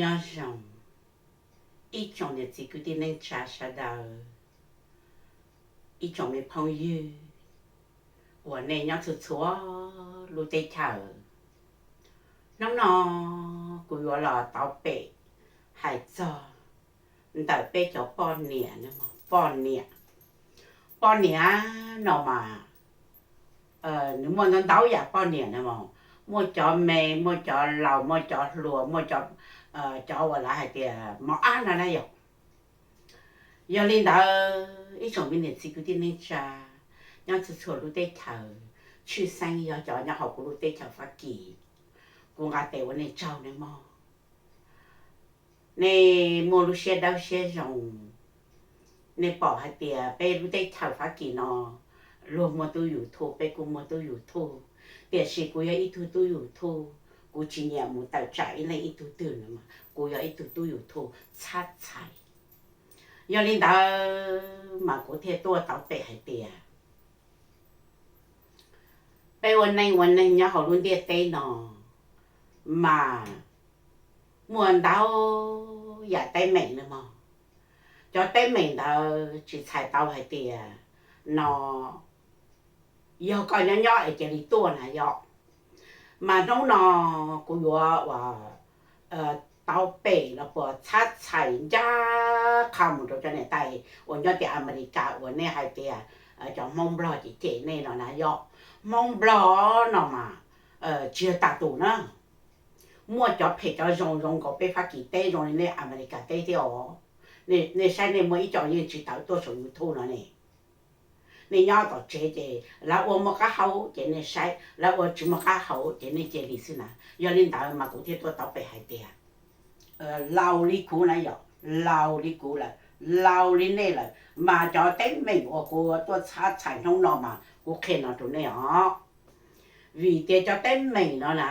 Nyob zoo ib tsoom niam txiv kwv tij neej tsa sawv daws, ib tsoom me phooj ywg uas nej nyob txhua txhua lub teb chaws. Hnub no kuv yuav los tau pem hais txog ntawm peb cov poj niam, poj niam, poj niam no mas nws muaj ntau ntau yam poj niam no, muaj cov me, muaj cov laus, muaj cov hluas, muaj cov uas lawv hais tias mos ab no na yom. Yog li ntawd ib tsoom me niam txiv kwv tij neej tsa nyob txhua txhua lub teb chaws, tshwj xeeb yog cov nyob hauv kuv lub teb chaws Fab Kis, kuv nqa tes ua nej tsaug nej mog. Nej muaj lub siab dawb siab zoo, nej pom hais tias peb lub teb chaws Fab Kis no luag muaj tub YouTube, peb kuj muaj tub YouTube, tiam sis kuv yog ib tug tub YouTube, kuv tsis nyiam mus tawm tsam ib leeg ib tug twg no, kuv yog ib tug tub YouTube txhab txhais. Yog li ntawd mas kuv thiaj tuaj tau pem hais tias peb ua neej ua neeg nyob hauv lub ntiaj teb no mas muaj ntau yam teeb meem no mog. Cov teeb meem ntawd tsis txhais tau hais tias no yog koj nyob nyob es cia li tuaj na yom. Mas hnub no kuv yuav uas tau pem los puas txhab txhais ncaj qha mus rau cov niam tais uas nyob tim Amelikas uas nej hais tias cov Hmoob Nplog cem cem nej no na yom. Hmoob Nplog no mas tsis yog tas tus na, muaj cov phem cov zoo zoo nkaus peb Fab Kis teb zoo li nej Amelikas teb thiab os. Nej saib nej muaj ib co yeej tsis tawm tuaj saum YouTube no ne. Nej nyob tom tsev ces lawv ua muaj qab hau ces nej saib, lawv ua tsis muaj qab hau ces nej cia li xwb na. Yog li ntawd mas kuv thiaj tuaj tau pem hais tias laus li kuv na yom, laus li kuv lawm, laus li nej lawm, mas cov teeb meem uas kuv tuaj txhab txhais hnub no mas kuv qhia no rau nej os. Vim tias cov teeb meem no na,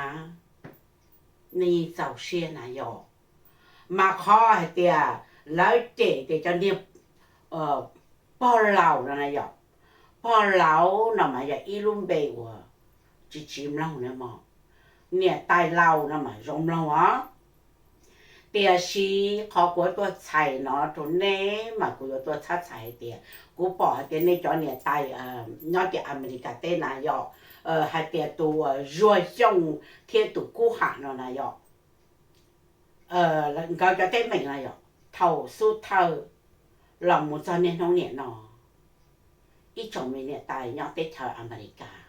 nej yeej txaus siab na yom. Mas qhov hais tias lawv cem tias cov niag pog laus no na yom, pog laus no mas yog ib lub npe uas tsis tsis mloog na mog, niam tais laus no mas zoo mloog os. Tiam sis qhov kuv tuaj txhais no rau nej mas kuv yuav tuaj txhab txhais hais tias kuv pom hais tias nej cov niam tais nyob tim Amelikas teb na yom, hais tias tus Zuag Xyooj thiab tus Kub Ham no na yom, nkawd cov teeb meem no yom, thaum xub thawj los mus txog niaj hnub niam no, ib tsoom me niam tais nyob teb chaws Amelikas,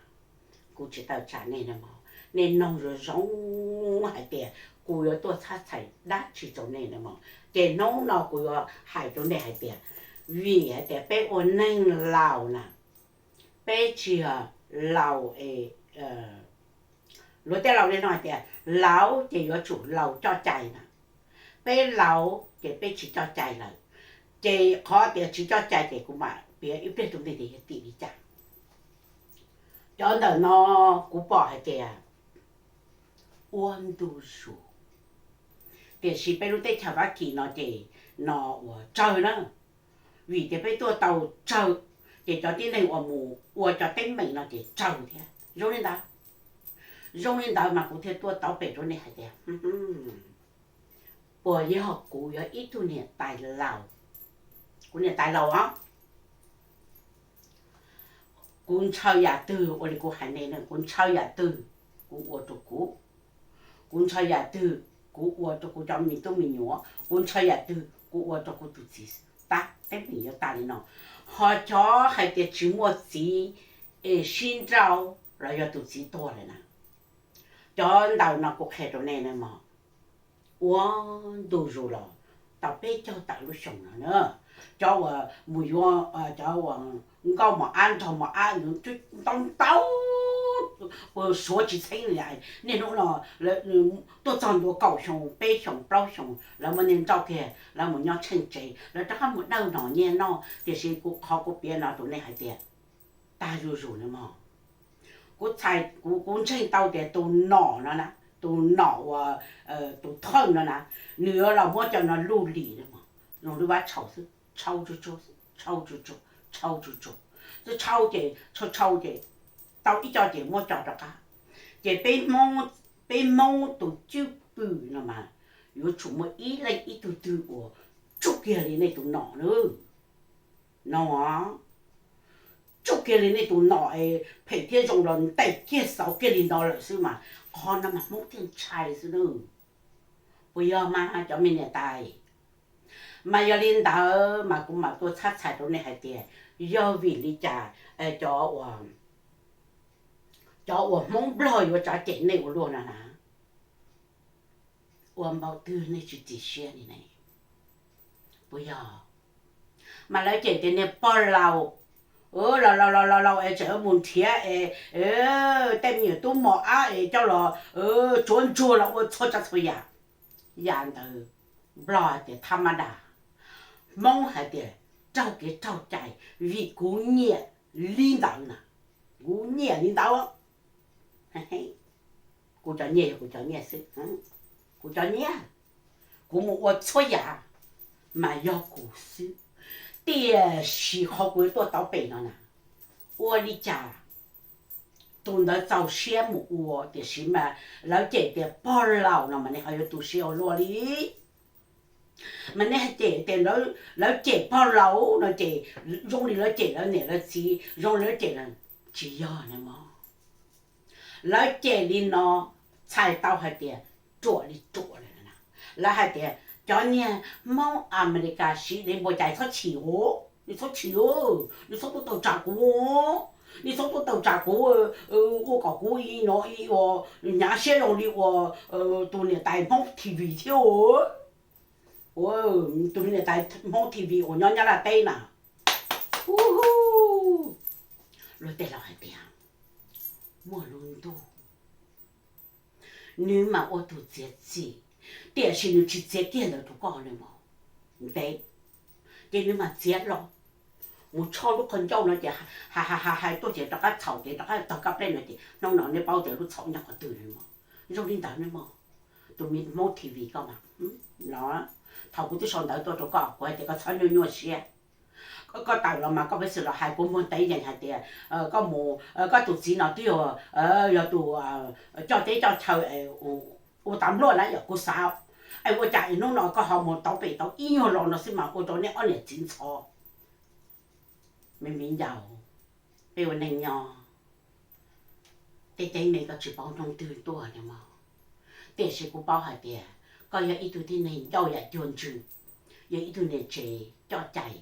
kuv tsis tawm tsam nej no mog, nej noog zoo zoo hais tias kuv yuav tuaj txhab txhais dab tsi rau nej no mog. Ces hnub no kuv yuav hais rau nej hais tias, vim hais tias peb ua neeg laus na, peb tsis yog laus es luag tej laus li no hais tias laus ces yuav tsum laus coj cai na. Peb laus ces peb tsis coj cai lawm. Ces qhov tias tsis coj cai ces kuv mam piav ib pliag rau nej tias yog tim li cas. Cov ntawm no kuv pom hais tias ua ntu zus, tiam sis peb lub teb chaws Fab Kis no ces no uas tsawg na. Vim tias peb tuaj tau tsawg, ces cov tib neeg uas mus ua cov teeb meem no ces tsawg thiab. Zoo li ntawd, zoo li ntawd mas kuv thiaj tuaj tau pem rau nej hais tias, puas yog kuv yog ib tug niam tais laus? Kuv niam tais laus os, kuv ntshaw yam twg ua li kuv hais ne, kuv ntshaw yam twg kuv ua rau kuv, kuv ntshaw yam twg kuv ua rau kuv cov me tub me nyuam, kuv ntshaw yam twg kuv ua rau kuv tus txiv. Tab teeb meem yuav tas li no. Ho cov hais tias tsis muaj txiv es sib nrauj los yog tus txiv tuag lawm na, cov ntawm no kuv qhia rau nej na mog, ua ntu zus los tau peb caug tawm lub xyoo no na. Cov uas mus yuav cov uas nkauj mos ab nraug mos ab ntau ntau, puas suav tsis txheeb li. Niaj hnub no tuaj txog ntua kaum xyoo peb xyoo plaub xyoo lawv muaj niag nrauj kiag lawv mus nyob tsheej tsev, lawv rov qab mus dawb nom nyiaj noj. Tiam sis kuv qhov kuv piav no rau nej hais tias tag zuj zus na mog. Kuv txhais, kuv ntseeg tau tias tus nom no na, tus nom uas tus thawj no na, nws yuav los muab cov no luj lim na mog, zoo li vab tshau xwb, tshau tsuag tsuag, tshau tsuag tsuag, tshau tsuag tsuag, txawm tshau ces tshau tshau ces tau ib co ces muab tso rov qab. Ces peb Hmoob, peb Hmoob tus cwj pwm no mas Yuav tsum muaj ib leej ib tug twg uas tsuj kiag li nej tus nom na. No, tsuj kiag li nej tus nom es phem thiab zoo los ntes kiag xauv kiag li no lawm xwb mas qhov no mas Hmoob thiaj ntshai xwb na. Puas yog mas cov me niam tais? Mas yog li ntawd mas kuv mam tuaj txhab txhais rau nej hais tias yog vim li cas cov uas, cov uas Hmoob Nplog yuav tsav cem nej ua luaj no na. Ua npaum twg nej tsis txim siab li ne? Puas yog? Mas lawv cem tias niag pog laus, laus laus laus laus es tseem mus nrhiav es tej me nyuam tub mos ab es coj los tsuav ntsuag los ua txhua tsav txhua yam. Yam ntawd Nplog hais tias thab mab das, Hmoob hais tias raug kev raug cai, vim kuv nyiam li ntawd na, kuv nyiam li ntawd. Kuv cov nyiaj yog kuv cov nyiaj xwb, kuv cov nyiaj, kuv mus ua txhua yam mas yog kuv xwb. Tiam sis qhov kuv yuav tuaj tau pem no na, ua li cas tus ntawd txaus siab mus ua, tiam sis mas lawv cem tias pog laus no mas nej ho yuav tu siab ua luaj li. Mas nej hais cem tias lawv cem pog laus no ces zoo li lawv cem lawv niam lawv txiv, zoo li lawv cem lawv, tsis yog na mog. Lawv cem li no txhais tau hais tias ruam li ruam lawm na. Lawv hais tias cov niag Hmoob Amelikas siv dev npua cai txhob chim os, nws txhob chim, nws txhob tuaj tawm tsam kuv, nws txhob tuaj tawm tsam kuv, ua kom kuv ib no ib ua hnyav siab zoo li uas tus niam tais Hmoob T V thiab, ua tus niam tais Hmoob T V uas nyob Nyab Laj teb na. Luag tej laus hais tias muaj lub ntuj, nws mas ua tus txiav txim, tiam sis nws tsis txiav kiag ntawd rau koj li mog. Ntev ces nws mas txiav los mus tsho lub qhov ncauj no ces ha ha ha hais tuaj ces rov qab txhaum ces rov qab tog kab pleb no ces hnub no nej paub tias lub txhaum nyob qhov twg li mog. Zoo li ntawd ne mog. Tus me Hmoob T V koj mas, no, thaum kuv twb sau ntawv tuaj rau koj, kuv hais tias koj txhob nyuaj nyuaj siab. Koj tawm los mas koj peb xwm los hais kuv muag teeb yees hais tias koj mus, koj tus txiv no twb yog, yog tus coj teb coj chaw ua tav npluaj na yom, kuv xav es ua cas hnub no koj ho mus tau pem tau ib nyuag lo no xwb mas ua rau nej ob niam txiv ntxhov. Me viv ncaus, peb ua neej nyob, tej teeb meem koj tsis paub hnub twg tuaj li mog. Tiam sis kuv paub hais tias koj yog ib tug tib neeg ncauj yam cuag ntsws, yog ib tug niam tsev coj cai,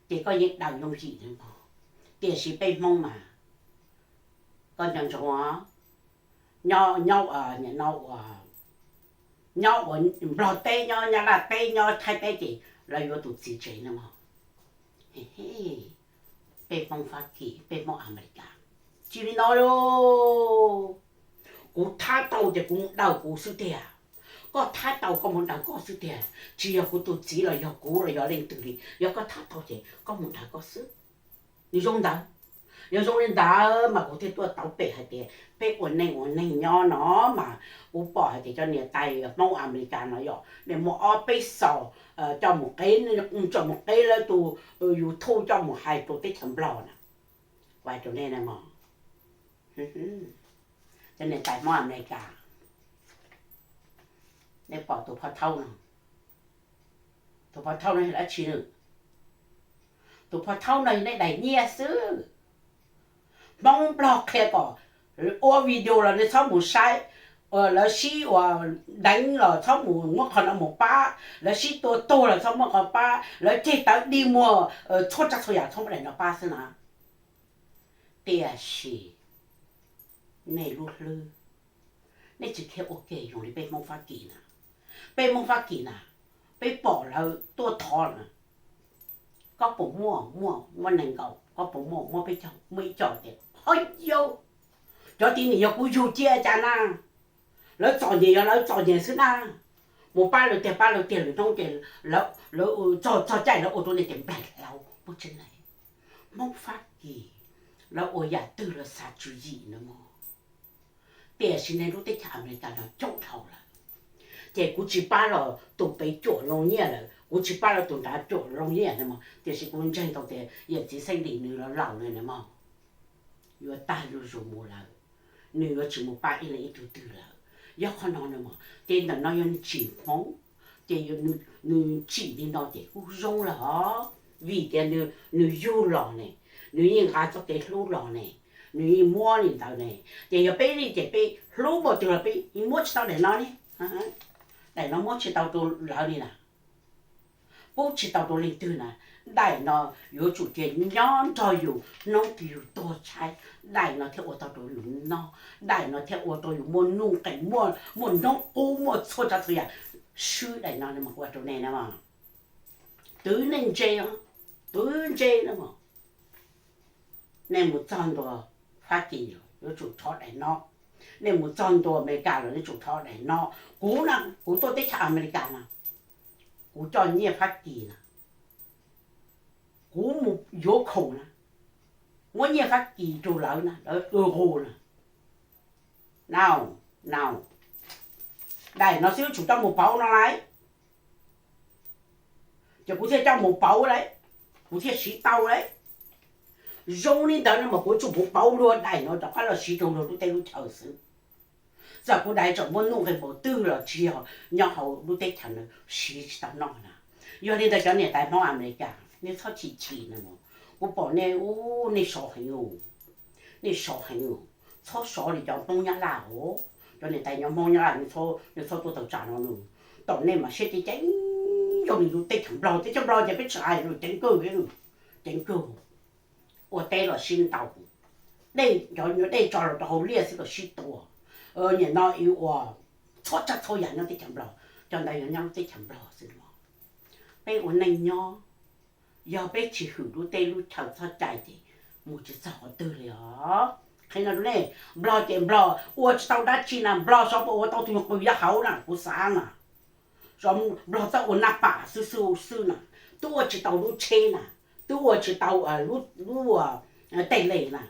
ces koj yeej daws yooj yim li mog. Tiam sis peb Hmoob mas koj nco ntsoov, nyob, nyob, nyob ua, nyob ua Nplog teb, nyob Nyab Laj teb, nyob Thaib teb ces lawv yuav tus txiv tsev na mog. Peb Hmoob Fab Kis, peb Hmoob Amelikas, tsis li no lauj. Kuv thab tau ces kuv mus daws kuv xwb tiag, koj thab tau koj mus daws koj xwb tiag. Tsis yog kuv tus txiv los yog kuv los yog leej twg li, yog koj thab tau ces koj mus daws koj xwb. Nws zoo ntawd. Yog zoo li ntawd mas kuv thiaj tuaj tau pem hais tias peb ua neej ua neeg nyob no mas kuv pom hais tias cov niam tais Hmoob Amelikas no yog nej muaj ob peb xaus coj mus qeb, tso mus qeb lawv tus YouTube coj mus hais rau teb chaws Nplog na. Kuv hais rau nej na mog, cov niam tais Hmoob Amelikas, nej pom tus phov thawb no, tus phov thawb no yog dab tsi nws? Tus phov thawb no yog nej daim nyiaj xwb. Hmoob Nplog qhia kom ua video los nej txhob mus saib, lawv sib ua deev los txhob mus muab qhov no mus pab, lawv sib tua tuag los txhob muab qhov pab, lawv ceg tawv dig muag txhua tsav txhua yam txhob muab daim no pab xwb na. Tiam sis nej lub hlwb, nej tsis khiav ua ke zoo li peb Hmoob Fab Kis na. Peb Hmoob Fab Kis na, peb pom lawv tuaj thov na, koj puas muaj, muaj, muaj nees nkaum, koj puas muaj, muaj peb caug, muaj ib co tias ho yau, cov tib neeg yog kuv yug cia cas na. Lawv txom nyem yog lawv txom nyem xwb na, mus pab lawv tiag pab lawv tiag lwm hnub ces lawv txog caij lawv ua rau nej tias nplaig hlau muaj tseeb ne. Hmoob Fab Kis lawv ua yam twg lawv xav tswv yim na mog. Tiam sis nej lub teb chaws Amelikas no coob dhau lawm, ces kuv tsis pab los tus pem cuam loo nyiaj lawm, kuv tsis pab los tus nrad cuam loo nyiaj na mog, tiam sis kuv ntseeg tau tias yawm txiv Xeeb Lis nws los laus lawm na mog, yuav tag zuj zus mus lawm, nws yuav tsis mus pab ib leeg ib tug twg lawm. Yog qhov no na mog, ces ntawm no yog tsim Hmoob, Ces nws tsim li no ces kuj zoo lawm hov, vim tias nws yug los ne, nws yeej nqa txoj kev hlub los ne, nws yeej muab li ntawd ne. Ces yog peb li ces peb hlub npaum twg los peb muab tsis tau daim no ne. Daim no muab tsis tau rau lawv li na, pub tsis tau rau leej twg na. Daim no yuav tsum cia nyob nrog yus hnub twg yus tuag tshaib, daim no thiaj ua tau rau yus noj, daim no thiaj ua rau yus muaj nuj nqis, muaj noob qub, muaj txhua tsav txhua yam. Swb daim no mas kuv hais rau nej na, twv nej ntse, twv ntse na. Nej mus txog ntua Fab Kis yuav tsum rho daim no, nej mus txog ntua Amelikas los nej tsum rho daim no. Kuv na, kuv tuaj teb chaws Amelikas na, kuv coj nyiaj Fab Kis na, kuv mus yuav khoom na, muab nyiaj Fab Kis rau lawv na, lawv ua hu na. No, no, daim no xwb yuav tsum coj mus pauv no lauj. Ces kuv thiaj coj mus pauv lauj, kuv thiaj siv tau lauj. Zoo li ntawd no mas kuv yuav tsum mus pauv luag daim no rov qab los siv rau luag lub teb lub chaw xwb. Txawm kuv daim tseem muaj nuj nqis npaum twg los tsis yog nyob hauv lub teb chaws no siv tsis tau noj na. Yog li ntawd cov niam tais Hmoob Amelikas, nej txhob chim chim na. Kuv pom nej ub, nej sov heev, nej sov heev, txhob sov li cov Hmoob Nyab Laj os. Cov niam tais nyob Hmoob Nyab Laj, nej txhob tuaj tawm tsam no, tom nej mas siab ceev ceev zoo li lub teb chaws Nplog. Teb chaws Nplog ces peb tsis hais lawm, ceev kawg, ceev kawg. Ua teb los sib ntaus, dej, cov nyuag dej tso los rau hauv liaj xwb los sib tua. Nim no ib ua txhua tsav txhua yam nyob teb chaws Nplog, cov ntawd yog nyob lub teb chaws Nplog xwb. Peb ua neej nyob, yog peb tsis hwm lub teb lub chaw txoj cai ces mus tsis txog qhov twg li os. Qhia no rau nej, Nplog ces Nplog ua tsis tau dab tsi na, Nplog xyov puas ua tau tus nyuag qws yav hauv na, kuv xav na. Xyov Nplog txawj ua naj pam xwb xwb xwb na, twb ua tsis tau lub tsheb na, twb ua tsis tau lub tej les na.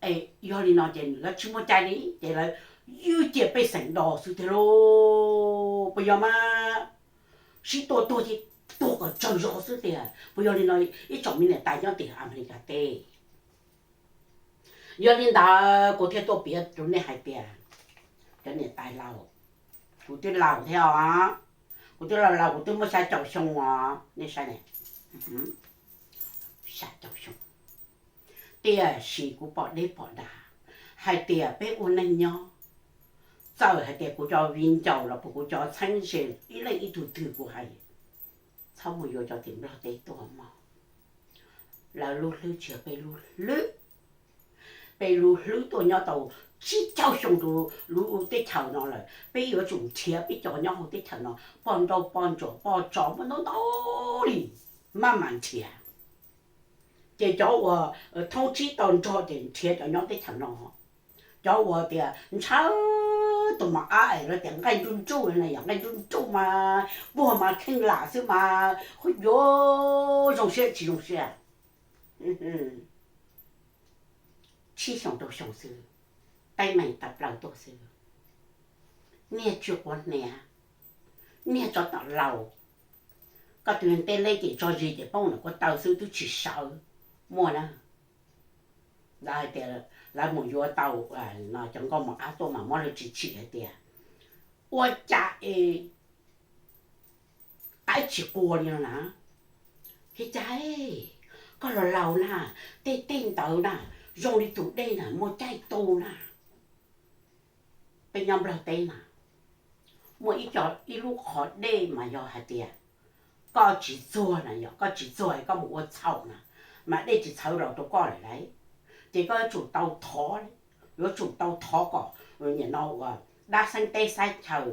Es yog li no ces lawv tsis muaj cai li ces lawv ywj cia pej xeem do xwb tiag lauj. Puas yog mas? Sib tua tuag ces tuag kom tsawg zog xwb tiag. Puas yog li no ib tsoom me niam tais nyob tim Amelikas teb? Yog li ntawd kuv thiaj tuaj piav rau nej hais tias, cov niam tais laus, kuv twb laus thiab os, kuv twb laus laus, kuv twb muaj xya caum xyoo os, nej saib ne, xya caum xyoo. Tiam sis kuv pom deb pom dav hais tias peb ua neej nyob, txawm hais tias kuv cov viv ncaus los puas kuv cov txheeb ze ib leej ib tug twg kuv hais, txhob mus yuav cov tim Nplog teb tuaj mog. Lawv lub hlwb tsis yog peb lub hlwb. Peb lub hlwb tuaj nyob tau tsib caug xyoo rau lub teb chaws no lawm, peb yuav tsum nrhiav peb cov nyob hauv teb chaws no, poj nrauj poj ntsuam poj tsov muaj ntau ntau li, maj mam nrhiav. Ces cov uas thoob tsib tau nrog ces nrhiav cov nyob teb chaws no. Cov uas tias ntshaw tus mos ab es lawv tias nqaij nruj nruj na, yog nqaij nruj nruj mas puag mas kheej lam xwb mas, huaj yuav zoo siab tsis zoo siab. Tsib xyoos rau xyoo xwb, teeb meem tawm plaws tuaj xwb. Niag tsw quav hniav, niag tsov tom laus, koj tus teb leb ces tso zis ces poob ntawm ko taw xwb twb tsis sawv. Muaj na, lawv hais tias lawv mus yuav tau no cov nkauj mos ab tuaj mas muab lawv tsim tsim hais tias ua cas es qaib tsis qua li no na. Kev cai, koj los laus na, tej teg ntawd na zoo li tus dej na muaj caij tu na. Peb nyob Nplog teb na, muaj ib co, ib lub qhov dej mas yog hais tias koj tsis txuag na, yog koj tsis txuag koj mus ua txhaum na, mas dej tsis txhawv los rau koj lawm lauj. Ces koj yuav tsum tau thov, yuav tsum tau thov kom nim no uas dab xeeb teb xeeb chaw,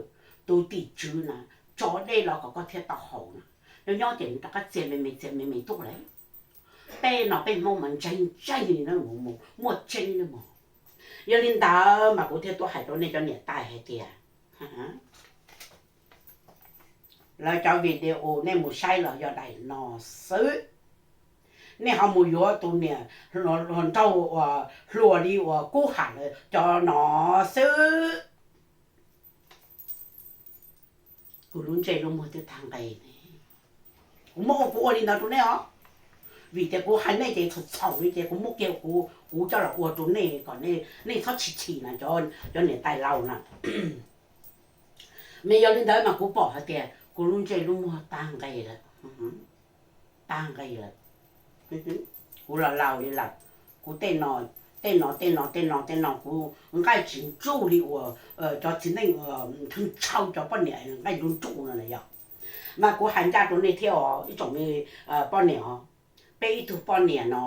tus tim tswv na, tso dej los kom koj thiaj tau haus na. Nyob nyob ces nws rov qab txias me me txias me me tuaj lawm. Tej no peb Hmoob mas ntseeg ntseeg li na, muaj tseeb na mog. Yog li ntawd mas kuv thiaj tuaj hais rau nej cov niam tais hais tias, lawv cov video nej mus saib los yog daim no xwb. Nej ho mus yuav tus niam hluas nraug uas hluas li uas Kub Ham lawv cov no xwb. Kuv lub ntsej lub muag twb tag nqe ne. Kuv muab ua kuv ua li ntawd rau nej os. Vim tias kuv hais nej ces txhaum txhaum li ces kuv muab kiag kuv, kuv coj los ua rau nej kom nej txhob chim chim na cov niam tais laus na. Mas yog li ntawd mas kuv pom hais tias Kuv lub ntsej lub muag tag nqe lawm, tag nqe lawm. Kuv los laus li lawm, kuv tej no, tej no tej no tej no tej no kuv nqaij tsis ntsuj li uas cov txiv neej ntshaw cov poj niam nqaij ntsuj ntsuj no na yog. Mas kuv hais ncaj rau nej thiab os ib tsoom me poj niam os, peb ib tug poj niam no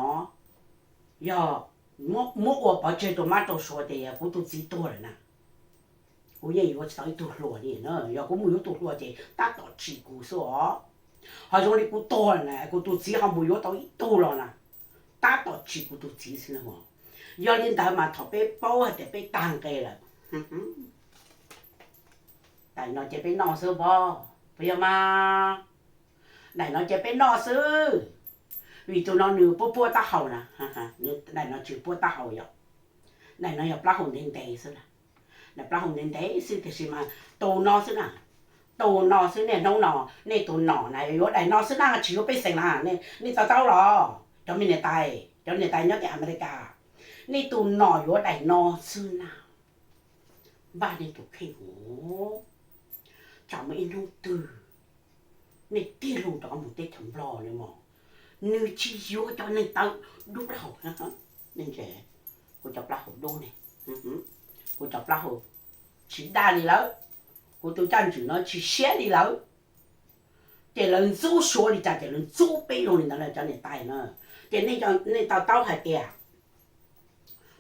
yog muab ua pov tseg rau mab rau suav ces kuv tus txiv tuag lawm na, kuv yeej yuav tsis tau ib tug hluas li na. Yog kuv mus yuav tus hluas ces tab tom tsim kuv xwb os. Ho zoo li kuv tuag na kuv tus txiv ho mus yuav tau ib tug los na, tab tom tsim kuv tus txiv xwb na. Yog li ntawd mas thaum peb paub hais tias peb tag nqe lawm, daim no ces peb noj xwb pob, puas yog mas? Daim no ces peb noj xwb, vim tus no nws puab puab taub hau na, daim no tsis puab taub hau yom. Daim no yog plaub hau ntev ntev xwb na, daim plaub hau ntev ntev xwb tiam sis mas tus no xwb na, tus no xwb. Niaj hnub no nej tus nom na yuav daim no xwb na, tsis yuav pej xeem na, nej to taub los cov me niam tais, cov niam tais nyob tim Amelikas, nej tus nom yuav daim no xwb na. Npaj nej tus kheej hov, tsam muaj ib hnub twg nej tig loo rov mus teb chaws Nplog li mog, nws tsis yuav cov neeg tawv dub plaub hau. Kuv cov plaub hau dub ne, kuv cov plaub hau tsis daj li lawm, kuv tus caj ntswg no tsis siab li lawm. Ces lawv ntxub Suav li cas ces lawv ntxub peb zoo li ntawd na cov niam tais na. Ces nej to taub hais tias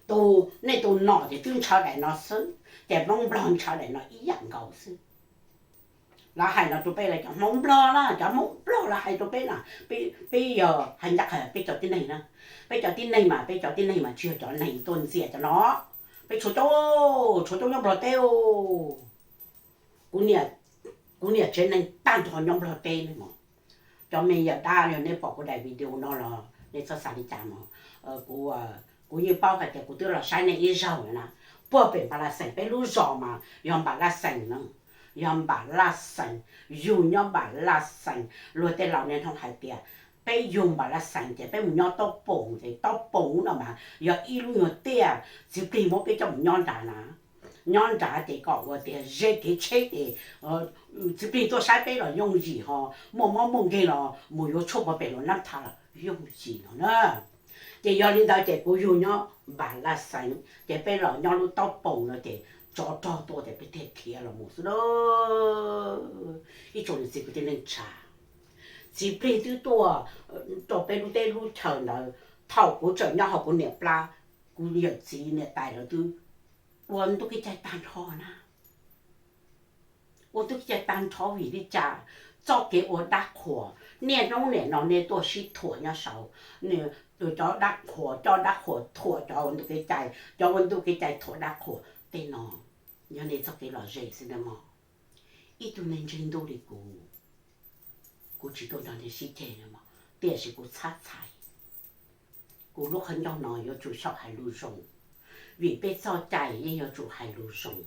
tus, nej tus nom ces twb ntshaw daim no xwb, ces Hmoob Nplog ntshaw daim no ib yam nkaus xwb. Lawv hais no rau peb, lawv cov Hmoob Nplog na, cov Hmoob Nplog lawv hais rau peb na, peb yog hais ncaj qha peb cov tib neeg na, peb cov tib neeg mas peb cov tib neeg mas tsis yog cov neeg tuaj ntxias cov no, peb tshuav coob, tshuav coob nyob Nplog teb. Kuv niam tsev neeg tag nrho nyob Nplog teb ne mog. Cov me yawm dab, yog nej pom kuv daim video no los nej txhob xav li cas mog. Kuv yeej paub hais tias kuv twb los saib nej ib zaug lawm na. Puag pem Npam Laj Xeem, peb lub zos mas yog Npam Laj Xeem no, yog Npam Laj Xeem, yug nyob Npam Laj Xeem. Luag tej laus niaj hnub hais tias peb yug Npam Laj Xeem ces peb mus nyob Taub Poom ces Taub Poom no mas yog ib lub nyuag tiaj, txiv plig muab peb coj mus nyob nrad na. Nyob nrad ces kom ua tias ze kev tsheb ces txiv plig tuaj saib peb los yooj yim, ho muaj mob muaj nkeeg los mus yuav tshuaj puag pem los nab tha los yooj yim no na. Ces yog li ntawd ces kuv yug nyob Npam Laj Xeem ces peb los nyob lub Taub Poom no ces tsov rog tuaj ces peb thiaj khiav los mus xwb lauj. Ib tsoom niam txiv kwv tij neej tsa, txiv plig twb tuaj rau peb lub teb lub chaw ntawd, thaum kuv tseem nyob hauv kuv niam plab, kuv yawm txiv niam tais lawv twb ua ntuj kev cai tag nrho na. Ua ntuj kev cai tag nrho vim li cas? Txoj kev ua dab qhuas, niaj hnub nim no nej tuaj sib thuam nyob saud, cov dab qhuas coj dab qhuas thuam cov ua ntuj kev cai, cov ua ntuj kev cai thuam dab qhuas. Tej no yog nej txoj kev lom zem xwb na mog. Ib tug neeg ntseeg ntuj li kuv, kuv tsis tuaj nrog nej sib ceg na mog, tiam sis kuv txhab txhais. Kuv lub qhov ncauj no yuav tsum xyaum hais lus zoo, vim peb txoj cai yeej yuav tsum hais lus zoo.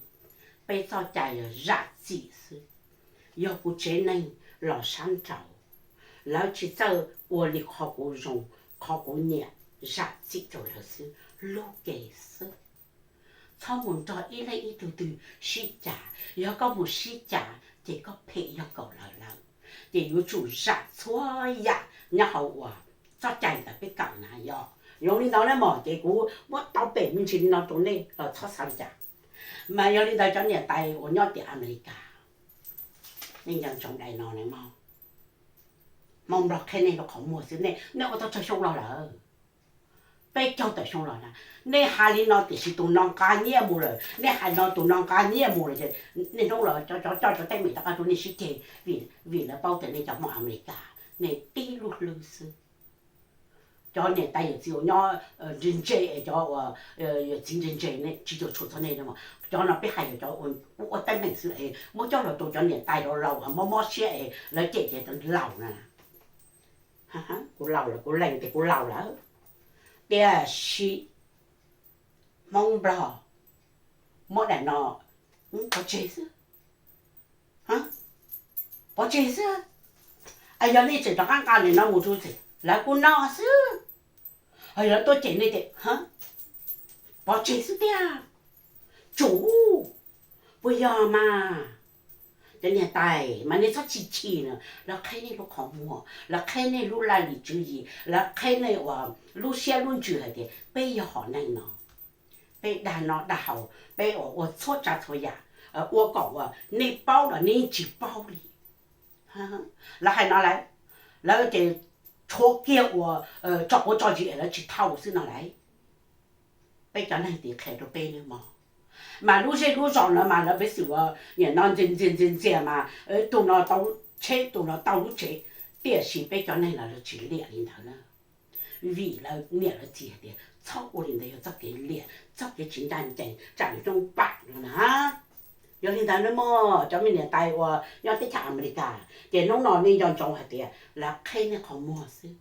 Peb txoj cai yog zam txim xwb. Yog kuv tsev neeg los sab nraud, lawv tsis txawj ua li qhov kuv zoo, qhov kuv nyiam, zam txim rau lawv xwb, lub ke xwb. Txhob mus nrog ib leeg ib tug twg sib cav, yog koj mus sib cav ces koj phem yog kaum lawm lawm. Ces yuav tsum zam txhua yam nyob hauv uas txoj cai ntawd peb kawm na yog. Zoo li ntawd na mog, ces kuv muab tau pem me ntsis li no rau nej los txhob xav li cas. Mas yog li ntawd cov niam tais uas nyob tim Amelikas, nej nco ntsoov daim no na mog. Hmoob Nplog qhia nej rau qhov muag xwb, nej ua tau tsawg xyoo los lawm? Peb caug tawm xyoo los na. Nej hais li no tiam sis tus no nqa nyiaj mus lawm, nej hais no tus no nqa nyiaj mus lawm ces niaj hnub los cov coj cov teeb meem rov qab rau nej sib ceg, vim lawv paub tias nej cov Hmoob Amelikas nej tib lub hlwb xwb. Cov niam tais yawm txiv uas nyob ntse ntse es cov uas yawm txiv ntse ntse tsis cuam tshuam txog nej, cov no peb hais yog cov ua teeb meem xwb es muab coj los rau cov niam tais laus laus mob mob siab es lawv cem ces laus na. Kuv laus lawm, kuv lees tias kuv laus lawm. Tiam sis Hmoob Nplog muab daim no pov tseg xwb, pov tseg xwb. Yog nej tseem rov qab nqa daim no mus rau txim lawv kuj noj xwb. Ho yog lawv tuaj cem nej tias pov tseg xwb tiag. Tsum, puas yog mas? Cov niam tais mas nej txhob chim chim na, lawv qheb nej lub qhov muag, lawv qheb nej lub laj lim tswv yim, lawv qheb nej uas lub siab lub ntsws hais tias peb yog hom neeg no, peb dag noj dag haus, peb uas ua txhua tsav txhua yam, ua kom uas nej paub los nej tsis paub li. Lawv hais no lawm, lawv ces tshuav kiag uas tso quav tso zis es lawv tsis thau xwb no lawm. Peb cov neeg tim qhia rau peb nawb mog. Mas lub zej lub zos no mas lawv peb xwm ua niam no ntxias ntxias ntxias ntxias mas tus no tau tsheb tus no tau lub tsev, tiam sis peb cov neeg los lawv tsis liam li ntawd na. Vim lawv niam lawv txiv hais tias txhob ua li ntawd, yog txoj kev liam, txoj kev tsis ncaj ncees, tsam nws rooj pam no na. Yog li ntawd na mog cov me niam tais uas nyob teb chaws Amelikas, ces hnub no nej nco ntsoov hais tias lawv qheb nej qhov muag xwb.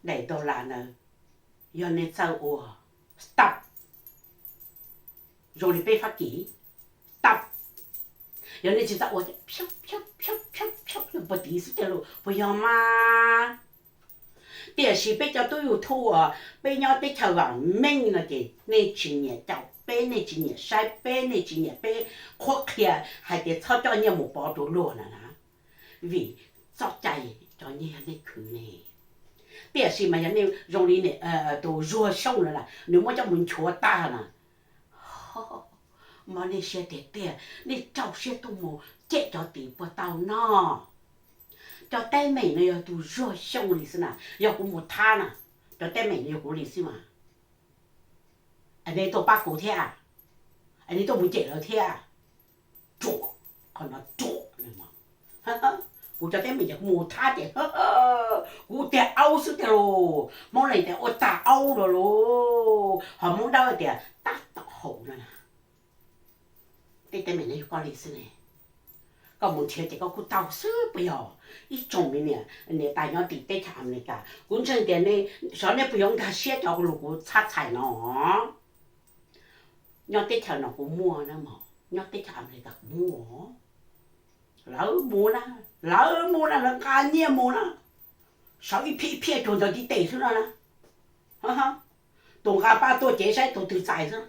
Daim dollar ntawd yog nej txawj ua, stop. Zoo li peb Fab Kis, stop. Yog nej tsis txawj ua ces phab phab phab phab phab puag tid xwb tiag lauj, puas yog mas? Tiam sis peb cov tub YouTube uas peb nyob teb chaws vam meej no ces nej tsis nyiam caum peb, nej tsis nyiam saib peb, nej tsis nyiam peb qhuab qhia hais tias txhob coj nyiaj mus pov rau luag na na. Vim txoj cai cov nyiaj yog nej khwv ne. Tiam sis mas yog nej zoo li tus Zuag Xyooj no na, nws muab coj mus nchuav tag na, mas nej siab tiag tiag, nej rau siab tuaj mus cem cov tim puag tau noj. Cov teeb meem no yog tus Zuag Xyooj li xwb na, yog kuv mus thab na, cov teeb meem no yog kuv li xwb mas. Es nej tuaj pab kuv thiab, es nej tuaj mus cem lawv thiab. Ruam, qhov no ruam. Kuv cov teeb meem ces kuv mus thab ces kuv tiag aub xwb tiag lauj, Hmoob Leeg tias ua tag aub los lauj, ho Hmoob Dawb tias tab tom haum no na. Tej teeb meem no yog koj li xwb ne. Koj mus nrhiav ces koj kuj tau xwb puas yog? Ib tsoom me niam, niam tais nyob tim teb chaws Amelikas, kuv ntseeg tias nej, xyov nej puas yuav nkag siab cov lus kuv txhab txhais no. Nyob teb chaws no kuv muaj na mog, nyob teb chaws Amelikas kuv muaj. Lawv mus na, lawv mus na, lawv nqa nyiaj mus na, sawv ib phiaj ib phiaj cuag ntawd tib teg xwb no na. Tus nqa paj tuaj cev saib tus twg txais xwb,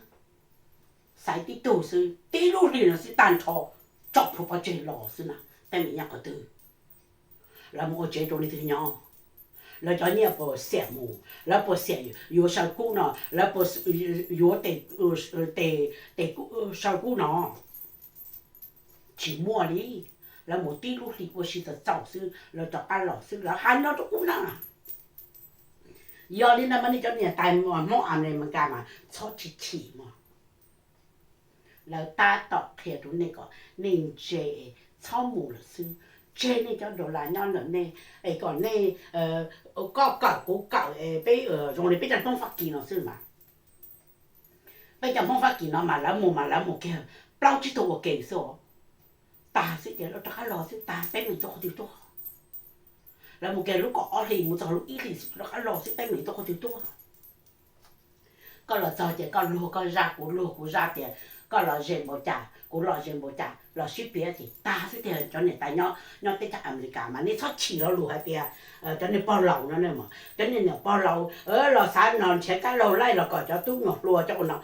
xaiv tib tug xwb, tib lub hlis no xwb tag nrho, tso plhuav pov tseg los xwb na. Teeb meem nyob qhov twg? Lawv mus ua tsev rau leej twg nyob? Lawv cov nyiaj puas xiam mus? Lawv puas xiam yuav saw kub no? Lawv puas yuav tes, tes saw kub no? Tsis muaj li. Lawv mus tib lub hlis ua si txaus txaus xwb lawv rov qab los xwb, lawv hais no rau kuv na. Yog li ntawd mas nej cov niam tais Hmoob Amelikas mas txhob chim chim mog. Lawv tab tom qhia rau nej kom nej ntse, txhob mus lawm xwb. Tseg nej cov dollar nyob ntawm nej, es kom nej, koj kawm kuv kawm, peb zoo li peb cov Hmoob Fab Kis no xwb mas. Peb cov Hmoob Fab Kis no mas lawv mus mas lawv mus kiag plaub tsib tug ua ke xwb os. Tag xwb ces lawv rov qab los xwb, tag teeb meem tuaj qhov twg tuaj. Lawv mus kiag lub kaum ob hlis mus txog lub ib hlis xwb rov qab los xwb, teeb meem tuaj qhov twg tuaj. Koj los txog ces koj luag koj zaj, kuv luag kuv zaj tias koj lom zem npaum cas kuv lom zem npaum cas los sib piav ces tag xwb tiag. Cov niam tais nyob teb chaws Amelikas mas nej txhob chim lo lus hais tias cov niag pog laus no, cov niag niam pog laus los xav no nrhiav kab laug laij los kom cov tub nyuam hluas cov ua no.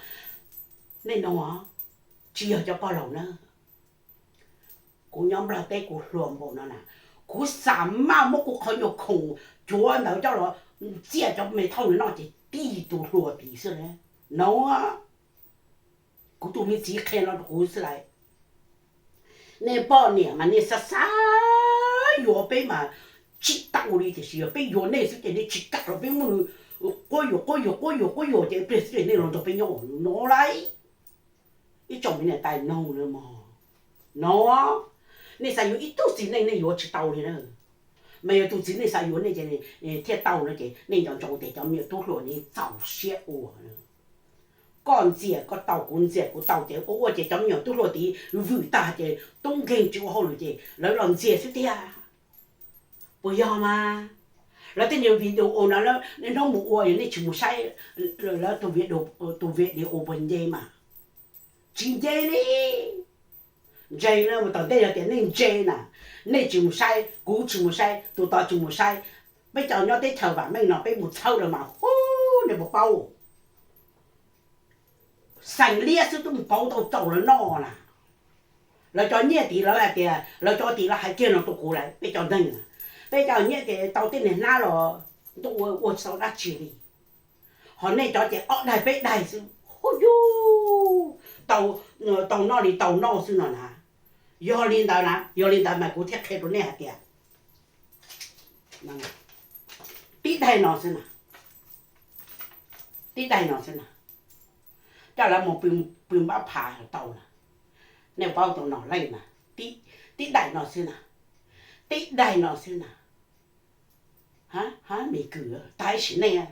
Nej no tsis yog cov pog laus na. Kuv nyob Nplog teb kuv hluas npaum no na, kuv xav maj muab kuv qhov nyuag khoom cuav ntawd coj los ntxias cov me thauj no noj ces tib tus hluas tid xwb na. No, kuv tus me txiv qhia no rau kuv xwb lauj. Nej poj niam mas nej xav xav yuav peb mas tsis tau li, tiam sis yog peb yuav nej xwb ces nej tsis kam los peb muab nws quab yuam quab yuam quab yuam quab yuam ces ib pliag xwb ces nej los nrog peb nyob no lauj. Ib tsoom me niam tais noog na mog, no, nej xav yuav ib tug txiv neej nej yuav tsis tau li na. Mas yog tus txiv neej xav yuav nej ces thiaj tau no ces nej nco ntsoov tias cov me nyuam tub hluas nej txaus siab ua. Koj ntxias koj tau, kuv ntxias kuv tau ces ua ua ces cov me nyuam tub hluas tid vwm tag ces tub nkeeg tsis ua hauj lwm ces lawv los ntxias xwb tiag. Puas yog mas? Lawv tej niag video no nej hnub mus ua yog nej tsis mus saib lawv tus video puas nce mas? Tsis nce li. Ntse na, mus tom ntej yog tias nej ntse na, nej tsis mus saib, kuv tsis mus saib, tus tod tsis mus saib, peb cov nyob teb chaws vam meej no peb mus txhawb lawv mas hu, nej puas paub? Xeem liab xwb twb mus pauv tau txaus lawv noj na. Lawv cov nyiaj tid lawv hais tias, lawv cov tid lawv hais kiag no rau kuv lawm, peb cov neeg, peb cov nyiaj ces tau tej niag hnab los ntuj ua ua tsis tau dab tsi li. Ho nej cov ces ob daig peb daig xwb, hu yug, tau, tau noj li tau noj xwb no na. Yog li ntawd na, yog li ntawd mas kuv thiaj qhia rau nej hais tias tib daig no xwb na, tib daig no xwb na, coj lawv mus pw npab phav tau na. Nej paub tau nom leej na, tib daim no xwb na, tib daig no xwb na. Ha, mis kwm tag ib sim neej,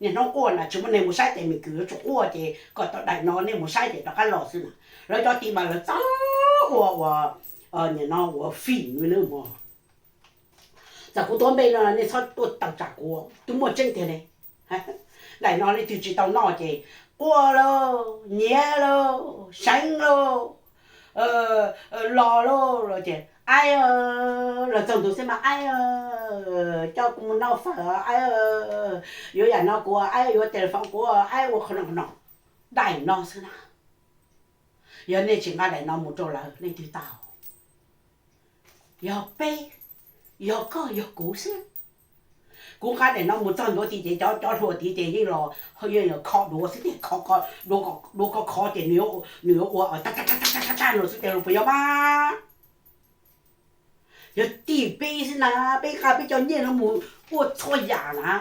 niaj hnub quaj na tsis muaj neeg mus saib ces mis kwm yuav tsum quaj ces kom tau daim no nej mus saib ces rov qab los xwb na. Lawv cov tid mas lawv txawj ua, ua, nim no ua fim li nawb mog. Txawm kuv tuav npe no nej txhob tuaj tawm tsam kuv, twb muaj tseeb tiag ne. Daim no leej twg tsis tau noj ces quaj lauj, nyiav lauj, seev lauj, los lauj, los ces aib, los txog ntua xwb mas aib, coj kuv mus noj fawm aib, yuav yam no kuv aib, yuav telephone kuv aib, ua qhov no qhov no. Daim no xwb na. Yog nej tsis nqa daim no mus rau lawv leej twg tau? Yog peb, yog koj yog kuv xwb. Kuv nqa daim no mus txog ntua tid ces cov, cov hluas tid ces yeej los yeej kho duav xwb tiag, duav khov khov ces nws yuav ua tag tag tag no xwb tiag los puas yog mas? Yog tim peb xwb na, peb nqa peb cov nyiaj no mus ua txhua yam na.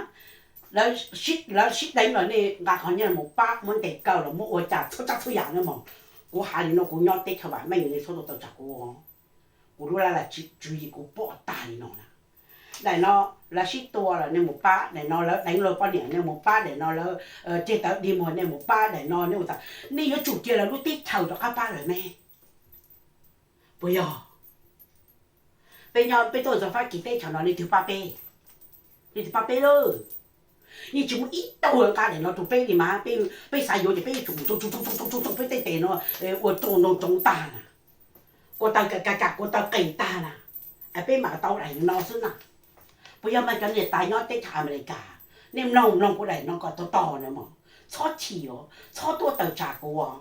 Lawv sib deev los nej nqa qhov nyiaj mus pab muab ntes kaw los muab ua cas txhua tsav txhua yam na mog. Kuv hais li no kuv nyob teb chaws vam meej nej txhob tuaj tawm tsam kuv. Kuv lub laj lim tswv yim kuv pom tag li no na. Daim no lawv sib tua los nej mus pab, daim no lawv deev luag poj niam nej mus pab, daim no lawv ceg tawv dig muag nej mus pab, daim no nej ua tas, nej yuav tsum cia lawv lub teb chaws rov qab pab lawv me. Puas yog? Peb nyob peb tuaj txog Fab Kis teb chaws no leej twg pab peb? Leej twg pab peb lawm? Yeej tsis muaj ib tug nqa daim no rau peb li mas peb xav yuav ces peb yuav tsum mus tsoo tsoo tsoo peb tej tes no ua rau ntoo tsoov tag na, kua taw kam kam kam kua taw qis tag na, es peb mam tau daim no xwb na. Puas yog mas cov niam tais nyob teb chaws Amelikas, nej mloog mloog kuv daim no kom tog tog na mog, txhob chim os, txhob tuaj tawm tsam kuv os.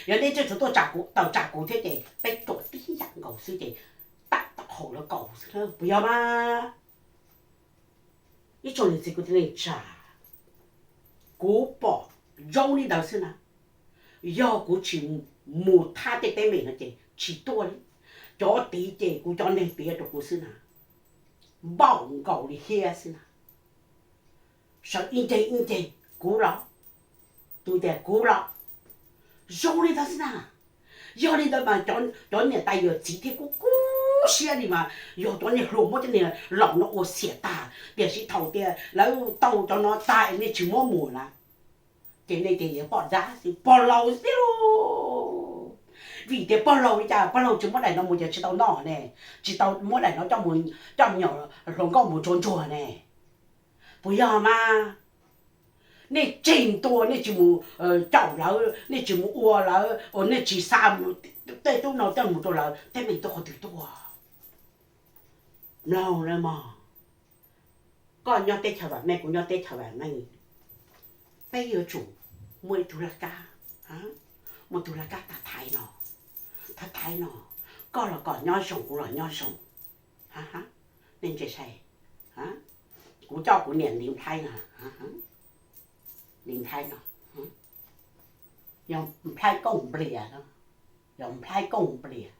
Yog nej tseem tuaj tawm tsam kuv thiab ces peb ruam tib yam nkaus xwb ces tam tau haum lawv kaus xwb na, puas yog mas? Ib tsoom niam txiv kwv tij neej tsa, kuv pom zoo li ntawd xwb na. Yog kuv tsis mus thab tej teeb meem no ces tsis tuaj li. Cov tid ces kuv cov neeg piav rau kuv xwb na, npaum nkaus li hiab xwb na. Sawv ib nceg ib nceg, kuv los, tus tias kuv los, zoo li ntawd xwb na. Yog li ntawd mas cov niam tais yawm txiv thiaj kub kub siab li mas yog cov niag hluas muab cov niag laus no ua xiam tag, tiam sis thaum tias lawv tau cov no tag es nej tsis muab mus na, ces nej tias yuav poj dab xwb, pog laus xwb tiag lauj. Vim tias pog laus li cas pog laus tsis muab daim no mus ces tsis tau noj ne, tsis tau muab daim no coj me nyuam hluas nkauj mus tsuag ntsuag ne. Puas yog mas? Nej tseg ntua nej tsis mus caum lawv, nej tsis mus ua lawv, nej tsis xa tej tub no coj mus rau lawv, teeb meem tuaj qhov twg tuaj? Mloog na mog, koj nyob teb chaws vam meej, kuv nyob teb chaws vam meej, peb yuav tsum muaj ib tug laj kab, muaj tus laj kab thaiv thaiv no, thaiv thaiv no, koj los kom nyob zoo, kuv los nyob zoo. Nej ntsia saib, kuv coj kuv niam ntiv nplhaib no, ntiv nplhaib no, yog nplhaib kooj nplias, yog nplhaib kooj nplias.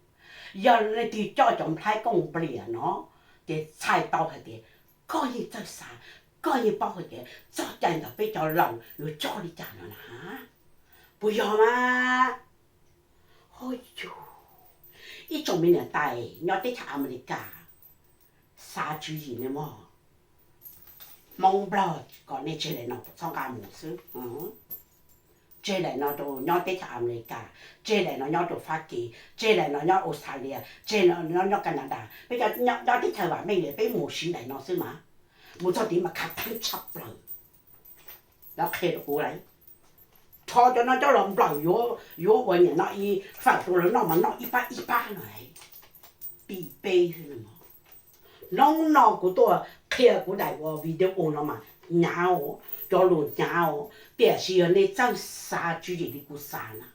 Yog leej twg coj cov nplhaib kooj nplias no, ces txhais tau hais tias koj yeej txawj xav, koj yeej paub hais tias txoj cai ntawm peb cov laus yuav coj li cas no na. Puas yog mas? Ho yug, ib tsoom me niam tais nyob teb chaws Amelikas, xav tswv yim nej mog. Hmoob Nplog kom nej tseg daim no txhob nqa mus xwb. Tseg daim no rau nyob teb chaws Amelikas, tseg daim no nyob rau Fab Kis, tseg daim no nyob Australia, tseg no nyob Canada. Peb nyob teb chaws vam meej li peb mus siv daim no xwb mas, mus txog tid mas khav theeb tshaj plaws. Lawv qhia rau kuv lawm, rho cov no coj los nplawm yuav, yuav ua niam no ib fawm rau lawv noj mas noj ib pab ib pab no. Tim peb xwb. Hnub no kuv tuaj qhia kuv daim ua video no mas hnyav os, cov lus hnyav os, tiam sis yog nej txawj xav tswv yim li kuv xav na,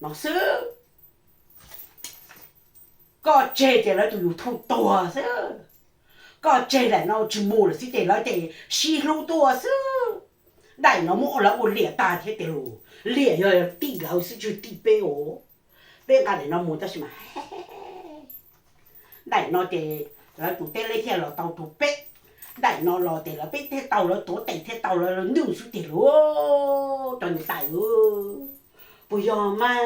no xwb. Koj tseg ces lawv tus YouTube tuag xwb, koj tseg daim no tsis mus lawm xwb ces lawv ces sib hlub tuaj xwb. Daim no muab lawv ua liam tag thiab tiag lus, liam yog tij lawv xwb tsis tij peb os. Peb nqa daim no mus tab sis mas daim no ces lawv tus teb leb thiaj los tau rau peb. Daim no los ces lawv peb thiaj tau lawv tuav tes thiaj tau lawv ntuj xwb tiag lus. Cov niam tais, puas yog mas?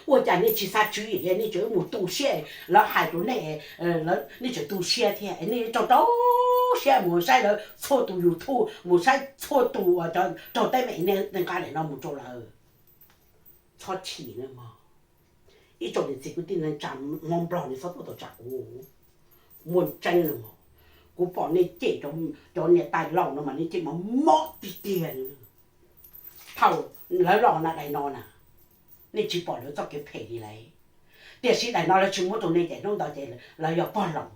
Ua cas nej tsis xav tswv yim, nej tseem mus tu siab, lawv hais rau nej, nej tseem tu siab thiab, nej rau rau siab mus saib lawv txhua tus YouTube, mus saib txhua tus uas raug teeb meem, nej nqa daim no mus rau lawv. Txhob chim nawb mog. Ib tsoom niam txiv kwv tij neej tsa Hmoob Nplog, nej txhob tuaj tawm tsam kuv. Muaj tseeb nawb mog, kuv pom nej cem cov niam tais laus no mas nej cem mob mob tiag tiag. Thaum lawv los na daim no na, nej tsis pom lawv txoj kev phem li lawm. Tiam sis daim no lawv tsis muab rau nej ces hnub ntawd ces lawv yog pog laus,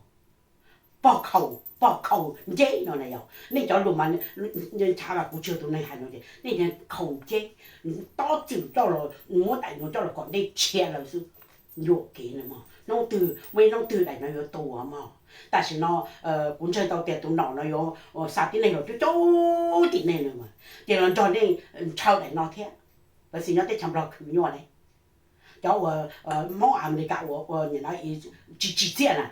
pog khaus, pog khaus nceb no na yog. Nej cov lus mas nchav mas kuv tsis yog tus neeg hais no ces nej khaus nceb, tob txwm coj los muab daim no coj los kom dej tshiab lawv xwb. Yuam kev no mog, hnub twg muaj ib hnub twg daim no yuav tuag mog. Tam sim no kuv ntseeg tau tias tus nom no yuav xa tib neeg los coob coob tim nej no mas ces los nrog nej ntshaw daim no thiab. Lawv xis nyob teb chaws Nplog khwv nyuaj ne, cov uas Hmoob Amelikas uas tsis tsim txiaj na,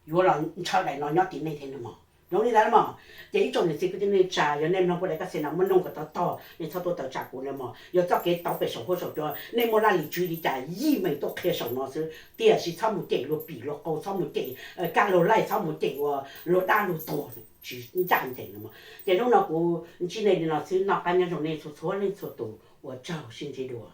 yuav los ntshaw daim no nyob tim nej thiab no mog. Zoo li ntawd mog, ces ib tsoom niam txiv kwv tij neej tsa, yog nej mloog kuv daim kaj xeem no muaj noog kom tog tog, nej txhob tuaj tawm tsam kuv no mog. Yog txoj kev tau pem saum huab saum cua, nej muaj laj lim tswv li cas yij meem tuaj qhia saum no xwb. Tiam sis txhob mus cem luag pim luag qau, txhob mus cem kab luag laij, txhob mus cem uas luag dab luag tuag, tsis ncaj ncees no mog. Ces hnub no kuv ntsib nej li no xwb, noj qab nyob zoo nej txhua txhua leej txhua tus, ua tsaug, sib ntsib dua.